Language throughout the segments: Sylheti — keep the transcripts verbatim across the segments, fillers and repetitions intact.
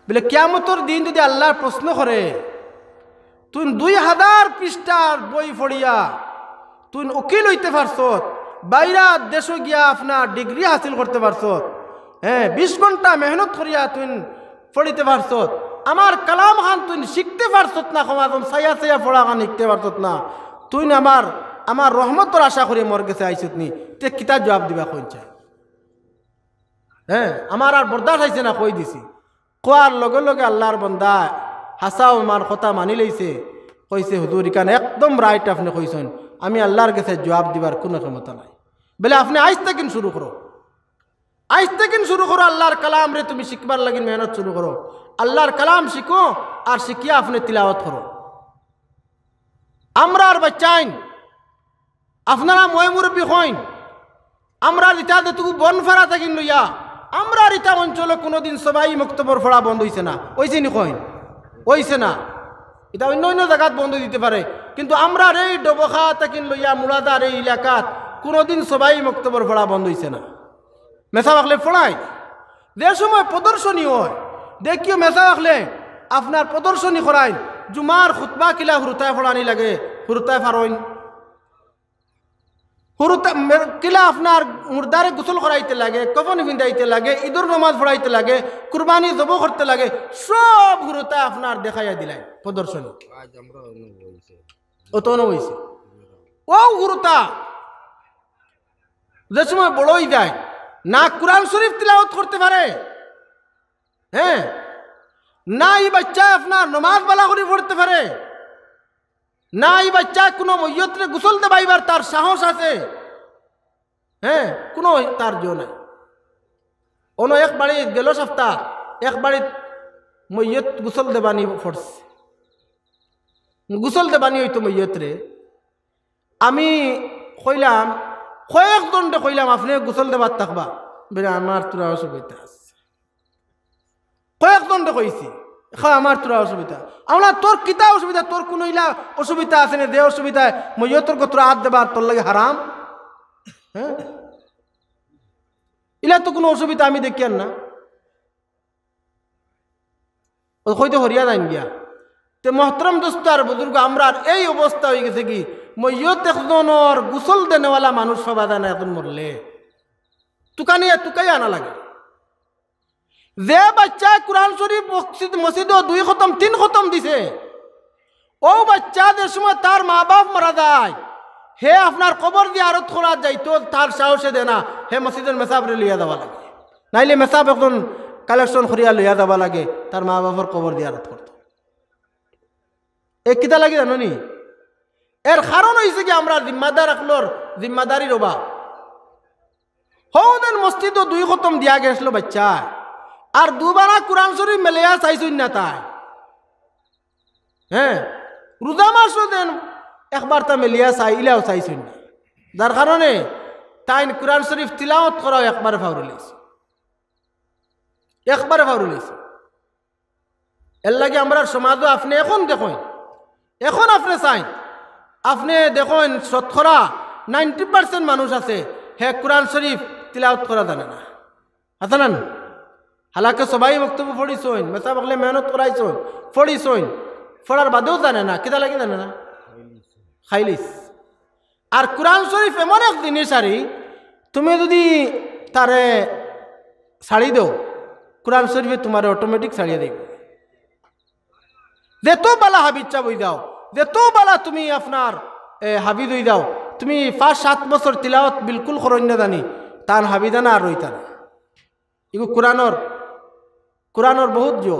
বলে, কিয়ামতর দিন যুদি আল্লায় প্রশ্ন করে, তুইন দুই হাজার পৃষ্ঠার বই পড়িয়া তুইন উকিল অইতে পারছত, বাইরা দেশো গিয়া আপনার ডিগ্রি হাসিল করতে পারছত, হ্যাঁ, বিশ ঘন্টা মেহনত করিয়া তুইন পড়িতে পারছত, আমার কালাম খান তুইন শিখতে পারছত না, কমসে কম চাইয়া চাইয়া পড়া খান শিখতে পারছত না, তুইন আমার, আমার রহমতর আশা করি মোর গেছে আইছত নি, তে কিতা জবাব দিবা কইন চাই? হ্যাঁ, আমার আর বরদাস্ত অইছে না, কই দিছি। কওয়ার লগে লগে আল্লার বন্দায় হাছাউ আমার কথা মানি লইছে, কইছে, "হুজুর, ইখান একদম right আপনে কইছইন, আমি আল্লার গেছে জবাব দিবার কুনু ক্ষমতা নাই।" বলে, "আপনে আইজ থাকিন শুরু করো, আইজ থাকিন শুরু করো, আল্লার কালামরে তুমি শিখবার লাগি মেহনত শুরু করো, আল্লার কালাম শিখো, আর শিখিয়া আপনে তিলাওয়াত করো।" আমরার বাইচ্চাইন, আপনারা ময়-মুরব্বি কইন, আমরার ইতা যেটুকু বনপাড়া থাকিন লইয়া, আমরার ইতা অঞ্চলো কুনুদিন সবাই মক্তবর পড়া বন্ধ অইছে না, অইছে নি কইন? অইছে না। ইতা অইন্য অইন্য জাগাত বন্ধ অইযিতে পারে, কিন্তু আমরার এই ডবখা থাকিন লইয়া মুরাদার এই এলাকাত কুনুদিন সবাই মক্তবর পড়া বন্ধ অইছে না। মেসাব অকলে পড়াইন, যে সময় প্রদর্শনী অয়, দেখিও মেসাব অকলে আপনার প্রদর্শনী করাইন, জুমার খুতবা কিলা হুরুতায় পড়ানি লাগে, হুরুতায় পারইন। হুরুতা-, মে-, কিলা আপনার মুর্দারে গোসল করাইতে লাগে, কফন ফিন্দাইতে লাগে, ইদর নমাজ পড়াইতে লাগে, কুরবানি জবো করতে লাগে, সব হুরুতায় আপনার দেখাইয়া দিলাইন প্রদর্শনী। আইজ আমরা অনো অইছে। অত অনো অইছে। অউ হুরুতা যে সময় বড় অই যায়, না কুরআন শরীফ তিলাওয়াত করতে পারে, হ্যাঁ, না ই বাইচ্চায় আপনার নমাজ ভালা করি পড়তে পারে, না ই বাইচ্চায় কুনু মইয়তরে গোসল দেবাইবার তার সাহস আছে, হ্যাঁ, কুনু তার জো নাই। অনো এক বাড়িত গেল সপ্তাহ, এক বাড়িত মইয়ত গোসল দেবানি পড়ছে, গোসল দেবানি অইতো মইয়তরে। আমি কইলাম, কয়েকজনরে কইলাম, "আপনে গোসল দেবার থাকবা।" বলে, "আমার থুড়া অসুবিধা আছে।" কয়েকজনরে কইছি, "খা, আমার থুড়া অসুবিধা।" "আমলা, তোর কিতা অসুবিধা? তোর কুনু ইলা অসুবিধা আছে নি? যে অসুবিধায় মইয়তর গতরে আত দেবার তোর লাগি হারাম? হ্যাঁ, ইলা তো কুনু অসুবিধা আমি দেখিয়ার না।" ও কইতে হরিয়া যাইন গিয়া। তে মোহতরম দোস্ত আর বুজুর্গ, আমরার এই অবস্থা অইগেছে কি, মইয়ত একজনর গোসল দেনেওয়ালা মানুষ পাওয়া যায় না, একজন মরলে তুকানিয়া তুকাইয়া আনা লাগে। যে বাইচ্চায় কুরআন শরীফ মসজিদ, মসজিদো দুই খতম, তিন খতম দিছে, অউ বাইচ্চা যে সময় তার মা-বাফ মারা যায়, হে আপনার কবর জিয়ারত করাত যাইতো, তার সাহসে দেয় না, হে মসজিদর মেসাবরে লইয়া যাওয়া লাগে, নাইলে মেসাব একজন collection করিয়া লইয়া যাওয়া লাগে, তার মা-বাফর কবর জিয়ারত করতো। এ কিতা লাগি জানো নি? এর কারণ অইছে কি, আমরার জিম্মাদার অকলর জিম্মাদারির অভাব। হউ দেন মসজিদো দুই খতম দিয়া গেছলো বাইচ্চায়, আর দুবারা কুরআন শরীফ মেলিয়া চাইছইন না তাইন। হ্যাঁ, রোজা মাসো দেন একবারতা মেলিয়া চাই, ইলাও চাইছইন না, যার কারণে তাইন কুরআন শরীফ তিলাওয়াত করাও একবারে ফাউরি লাইছে, একবারে ফাউরি লাইছে। এরলাগি আমরার সমাজো আপনে এখন দেখইন, এখন আপনে চাইন, আপনে দেখইন শতকরা ninety percent মানুষ আছে, হে কুরআন শরীফ তিলাওয়াত করা জানে না। আছে না? হালাকে সবাই মক্তবো পড়িছইন, মেসাব অকলে মেহনত করাইছইন, পড়িছইন, পড়ার বাদেও জানে না। কিতা লাগি জানে না? খাইলিস। আর কুরআন শরীফ এমন এক জিনিস আরি, তুমি যুদি তারে ছাড়ি দেও, কুরআন শরীফে তুমারে automatic ছাড়িয়া দিবো। যেতো বালা হাফিজ সাব অই যাও, যেতো বালা তুমি আপনার, এ, হাফিজ অই যাও, তুমি পাঁচ সাত বছর তিলাওয়াত বিলকুল করইন না জানি, তান হাফিজানা আর রইতা না। ইগু কুরআনর, কুরআনর বহুত জো।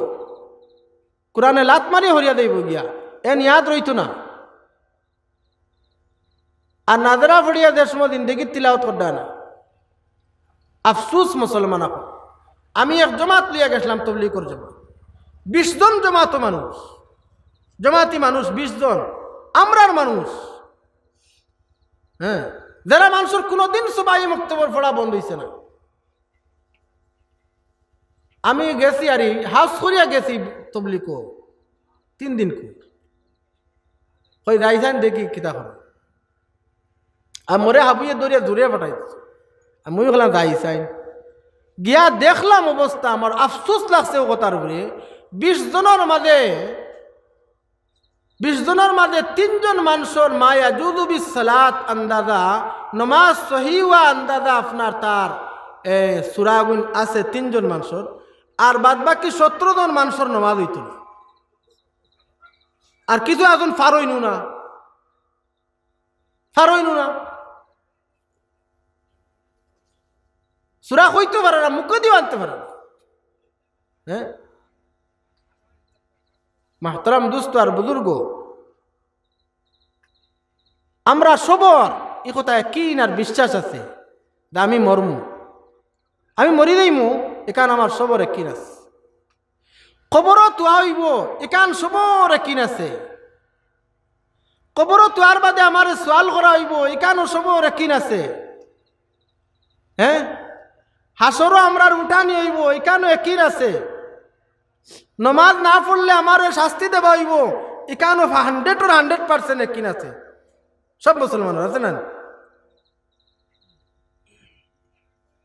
কুরআনে লাত মারি হরিয়া দেইবো গিয়া। এন ইয়াদ রইতো না। আর নাজেরা ফড়িয়া যে সময় জিন্দেগিত তিলাওয়াত করডা না। আফসুস মুসলমান অকল। আমি এক জমাত লইয়া গেছলাম তবলিগর জমাত। বিশ জন জমাতো মানুষ। জমাতি মানুষ বিশ জন। আমরার মানুষ। হ্যাঁ। যেরা মানষর কুনুদিন সবাই মক্তবর পড়া বন্ধ অইছে না। আমি গেছি আরি, হাউস করিয়া গেছি তবলিগো, তিন দিন কু। কই যাইছাইন দেখি কিতা করে। আর মোরে হাবুয়ে ধরিয়া দূরে পাঠাই দিছে। আর মুই কইলাম যাইছাইন। গিয়া দেখলাম অবস্থা, আমার আফসোস লাগছে ও কথার উপরে। বিশ জনর মাঝে, বিশ জনর মাঝে তিনজন মানষর মা ইয়াজুজু বিস সালাত আন্দাজা, নমাজ সহি অওয়া আন্দাজা আপনার তার, এ, সূরাগুন আছে তিনজন মানষর, আর বাদ বাকি সতেরো জন মানষর নমাজ অইতো না। আর কিছু আছইন ফারইনউ না, ফারইনউ না, সূরা কইতো পারে না, মুখেদিও আনতে পারে না। হ্যাঁ, মাহতারাম দোস্ত আর বুজুর্গ, আমরা সবর ই কথা একিন আর বিশ্বাস আছে যে আমি মরমু, আমি মরি যাইমু, ইখান আমার সবর একিন আছে। কবরো থুয়া অইবো, ইখান সবর একিন আছে। কবরো থুয়ার বাদে আমারে সওয়াল করা অইবো, ইখানও সবর একিন আছে। হ্যাঁ, হাশরো আমরার উঠানি অইবো, ইখানও একিন আছে। নমাজ না পড়লে আমারে শাস্তি দেওয়া অইবো, ইখানও হান্ড্রেডর হান্ড্রেড পার্সেন্ট একিন আছে। সব মুসলমানর আছে না?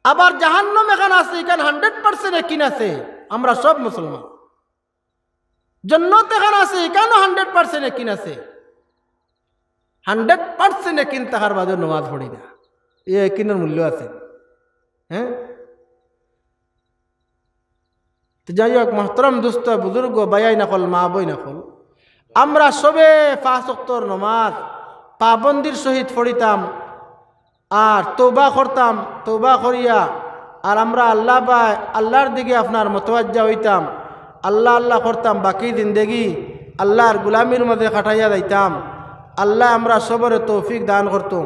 আবার জাহান্নাম এখান আছে, ইখান হান্ড্রেড পার্সেন্ট একিন আছে। আমরা সব মুসলমান। জন্নত এখান আছে, ইখানও হান্ড্রেড পার্সেন্ট একিন আছে। হান্ড্রেড পার্সেন্ট একিন থাকার বাদে নমাজ পড়ি না, ই একিনর মূল্য আছে? হ্যাঁ, তো যাই হোক, মহতরম দোস্ত, বুজুর্গ, ভাইয়াইন অকল, মা বইন অকল, আমরা সবে পাঁচ ওয়াক্তর নমাজ পাবন্দির সহিত পড়িতাম, আর তওবা করতাম, তওবা করিয়া আর আমরা আল্লাহ বায় আল্লাহর দিকে আপনার মতওয়াজ্জা অইতাম, আল্লাহ আল্লাহ করতাম, বাকি জিন্দেগি আল্লাহর গুলামির মাঝে কাটাইয়া যাইতাম। আল্লাহ আমরা সবরে তৌফিক দান করতো।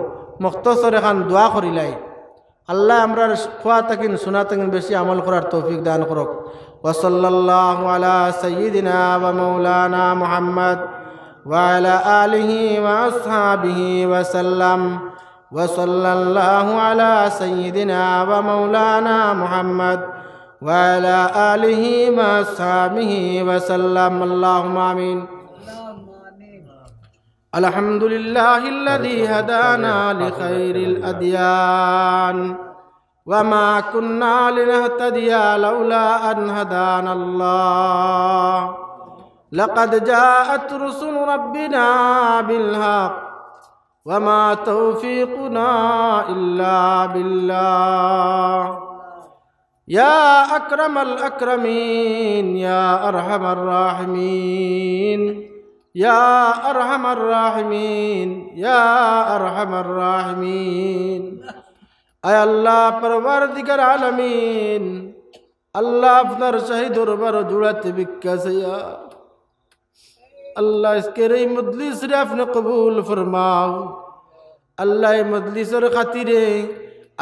মখতসর এখান দোয়া করিলাই। আল্লাহ আমরার কওয়া থাকিন, শুনা থাকিন বেশি আমল করার তৌফিক দান করুক। وصلى الله على سيدنا ومولانا محمد وعلى آله وأصحابه وسلم. وصلى الله على سيدنا ومولانا محمد وعلى آله وأصحابه وسلم. اللهم آمين. الحمد لله الذي هدانا لخير الأديان وما كنا لنهتدي لولا أن هدانا الله لقد جاءت رسل ربنا بالحق وما توفيقنا إلا بالله. يا أكرم الأكرمين، يا أرحم الراحمين، يا أرحم الراحمين، يا أرحم الراحمين. আয় আল্লাহ, পরওয়ারদিগার আলামিন, আল্লাহ আপনার শাহী দরবার জুড়াতে ভিক্ষা চাইয়া, আল্লাহ, আজকের এই মজলিসরে আপনে কবুল ফরমাও। আল্লাহ, এই মজলিসর খাতিরে,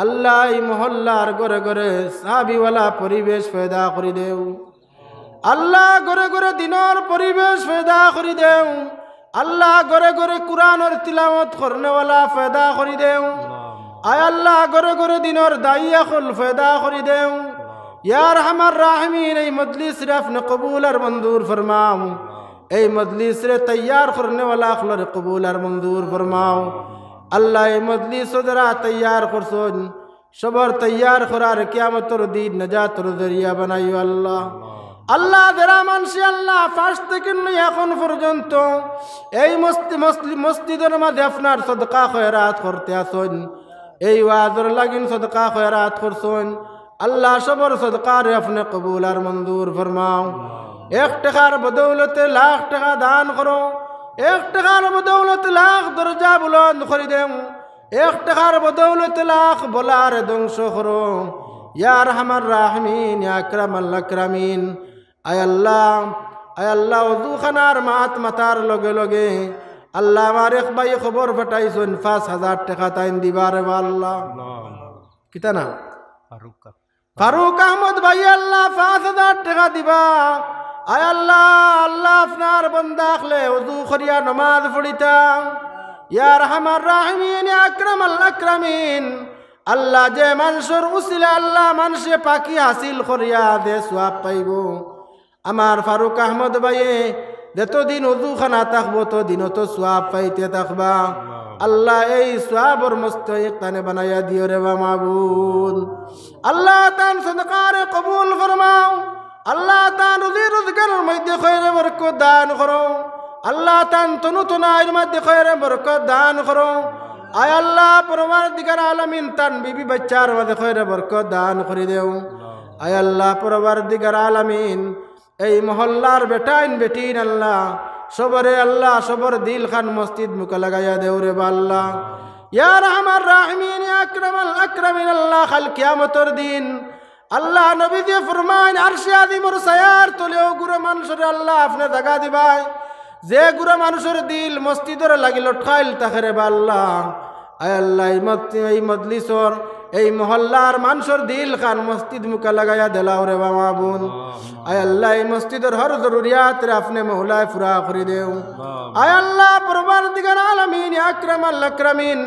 আল্লাহ, এই মহল্লার ঘরে ঘরে সাহাবিওয়ালা পরিবেশ পয়দা করি দেও। আল্লাহ, ঘরে ঘরে দিনর পরিবেশ পয়দা করি দেও। আল্লাহ, ঘরে ঘরে কুরআনর তিলাওয়াত করনেওয়ালা পয়দা করি দেও। আয় আল্লাহ, ঘরে ঘরে দিনর দায়ী অকল পয়দা করি দেও। ইয়া আরহামার রাহিমিন, এই মজলিসরে আপনে কবুল আর মঞ্জুর ফরমাও। এই মজলিসরে তৈয়ার করনেওয়ালা অকলরে কবুল আর মঞ্জুর ফরমাও। আল্লাহ, এই মজলিসো যারা তৈয়ার করছইন, সবর তৈয়ার করার কিয়ামতর দিন নাজাতর জরিয়া বানাইও আল্লাহ। আল্লাহ, যারা মানষে আল্লাহ first থেকে নিয়া এখন পর্যন্ত এই মসজি-, মসলি-, মসজিদর মাঝে আপনার সদকা খয়রাত করতে আছইন, এই ওয়াজর লাগিন সদকা খয়রাত করছইন, আল্লাহ, সবর সদকারে আপনে কবুল আর মঞ্জুর ফরমাও। এক টেকার বদৌলতে লাখ টেকা দান করো, এক টেকার বদৌলতে লাখ দরজা বুলন্দ করি দেও, এক টেকার বদৌলতে লাখ বালারে ধ্বংস করো। ইয়া আরহামার রাহিমিন, ইয়া আকরামাল আকরামিন। আয় আল্লাহ, আয় আল্লাহ, অজুখানার মাত মাতার লগে লগে আল্লাহ, আমার এক ভাইয়ে খবর পাঠাইছইন, পাঁচ হাজার টেকা তাইন দিবা রে বা আল্লাহ। কিতা নাম? ফারুক। ফারুক আহমদ ভাইয়ে আল্লাহ পাঁচ হাজার টেকা দিবা। আয় আল্লাহ, আল্লাহ আপনার বন্দা অকলে অজু করিয়া নমাজ পড়িতা। ইয়া আরহামার রাহিমিন, ইয়া আকরামাল আকরামিন। আল্লাহ, যে মানষর উসিলা আল্লাহ মানষে পাকি হাসিল করিয়া যে সওয়াব পাইবো, আমার ফারুক আহমদ ভাইয়ে যতদিন অজুখানা থাকবো, ততদিন অত সওয়াব পাইতে থাকবা। আল্লাহ, এই সওয়াবর মুস্তাহিক তানে বানাইয়া দিও রে বা মাবুদ। আল্লাহ, তান সদকারে কবুল ফরমাও। আল্লাহ তান রুজি রোজগারর মধ্যে খয়রে বরকত দান করো। আল্লাহ তান তনু তনাইর মধ্যে খয়রে বরকত দান করো। আয় আল্লাহ পরওয়ারদিগার আলামিন, তান বিবি বাচ্চার মধ্যে খয়রে বরকত দান করি দেও। আয় আল্লাহ পরওয়ারদিগার আলামিন, এই মহল্লার বেটাইন বেটিন আল্লাহ, সবরে আল্লাহ, সবর দিল খান মসজিদ মুখা লাগাইয়া দেও রে বা আল্লাহ। ইয়া আরহামার রাহিমিন, ইয়া আকরামাল আকরামিন আল্লাহ, কাল কিয়ামতর দিন আল্লাহ নবীজি ফরমাইন, আরশে আজিমর ছায়ার তলে অউ গুরা মানষরে আল্লাহ আপনে জাগা দিবায়, যে গুরা মানষর দিল মসজিদর লাগি লটকাইল থাকে রে বা আল্লাহ। আয় আল্লাহ, এই মত-, এই মজলিসর, এই মহল্লার মানষর দিল খান মসজিদ মুখা লাগাইয়া দেলাও রে বা মাবুদ। আয় আল্লাহ, এই মসজিদর হর জরুরিয়াতরে আপনে মৌলায় পুরা করি দেও। আয় আল্লাহ পরওয়ারদিগার আলামিন, ইয়া আকরামাল আকরামিন,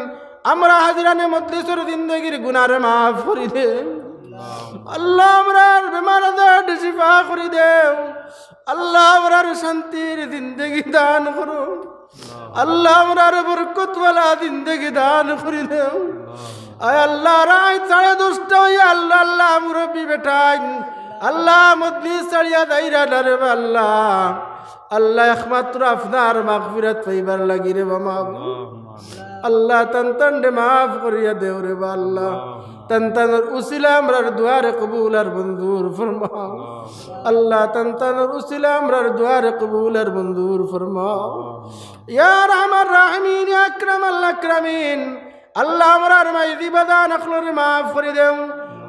আমরা হাজিরানে মজলিসর জিন্দেগির গুনারে মাফ করি দেও। আল্লাহ, আমরার বেমার আজার শিফা করি দেও। আল্লাহ, আমরার শান্তির জিন্দেগি দান করো। আল্লাহ, আমরার বরকতওয়ালা জিন্দেগি দান করি দেও। আয় আল্লাহ, রাইত সাড়ে দশটা অইয়া আল্লাহ, আল্লাহ, মুরব্বি বেটাইন আল্লাহ, মজলিস ছাড়িয়া যাইরা না রে বা আল্লাহ। আল্লাহ, একমাত্র আপনার মাগফিরাত পাইবার লাগি রে বা মাবুদ। আল্লাহ, তান তানরে মাফ করিয়া দেও রে বা আল্লাহ। তান তানর উসিলা আমরার দোয়ারে কবুল আর মঞ্জুর ফরমাও। আল্লাহ, তান তানর উসিলা আমরার দোয়ারে কবুল আর মঞ্জুর ফরমাও। ইয়া আরহামার রাহিমিন, ইয়া আকরামাল আকরামিন, আল্লাহ, আমরার মাইজি বাজান অকলরে মাফ করি দেও।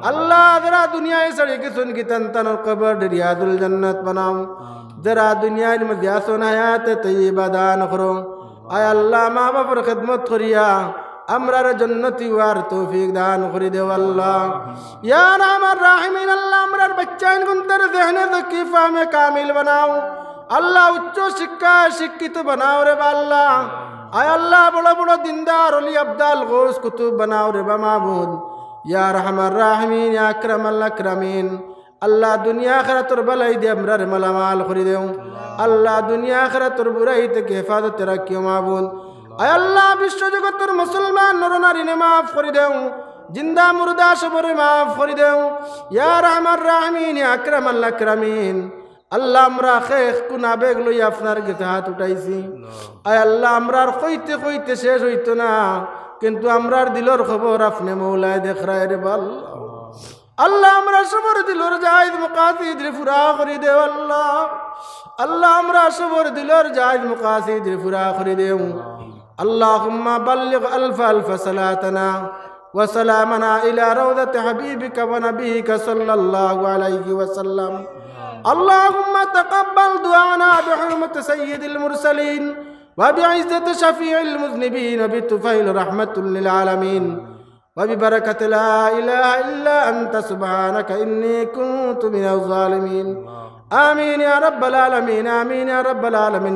আল্লাহ, যারা দুনিয়ায় ছাড়ি গেছইন গি, তান তানর কবর রিয়াজুল জান্নাত বানাও। যারা দুনিয়ার মধ্যে আছইন, হায়াতে তৈয়বা দান করো। আয় আল্লাহ, মা বাপর খেদমত করিয়া আমরারে জন্নতি অওয়ার তৌফিক দান করি দেও আল্লাহ। ইয়া আরহামার রাহিমিন আল্লাহ, আমরার বাচ্চাইন গুনতার জেহনে জকি ফাহমে কামিল বানাও। আল্লাহ, উচ্চ শিক্ষায় শিক্ষিত বানাও রে বা আল্লাহ। আয় আল্লাহ, বড় বড় দিনদার অলি আবদাল গৌস কুতুব বানাও রে বা মাবুদ। ইয়া আরহামার রাহিমিন, ইয়া আকরামাল আকরামিন। আল্লাহ, দুনিয়া আখিরাতর ভালাই দি আমরারে মালামাল করি দেও। আল্লাহ, দুনিয়া আখিরাতর বুরাই থাকি হেফাজতে রাখিও মাবুদ। আয় আল্লাহ, বিশ্বজগতর মুসলমান নর নারীরে মাফ করি দেও, জিন্দা মুর্দা সবরে মাফ করি দেও। ইয়া আরহামার রাহিমিন, ইয়া আকরামাল আকরামিন। আল্লাহ, আমরা শেষ কুন আবেগ লইয়া আপনার গেছে হাত উঠাইছি। আয় আল্লাহ, আমরার কইতে কইতে শেষ অইতো না, কিন্তু আমরার দিলর খবর আপনে মৌলায় দেখরায় রে বা আল্লাহ। আল্লাহ, আমরা সবর দিলর জায়েজ মাকাসিদরে পুরা করি দেও আল্লাহ। আল্লাহ, আমরা সবর দিলর জায়েজ মাকাসিদরে পুরা করি দেও। اللهم بلغ ألف ألف صلاتنا وسلامنا إلى روضة حبيبك ونبيك صلى الله عليه وسلم. اللهم تقبل دعانا بحرمة سيد المرسلين وبعزة شفيع المذنبين وبطفيل رحمة للعالمين. وببركة لا إله إلا أنت سبحانك إني كنت من الظالمين. آمين يا رب العالمين، آمين يا رب العالمين.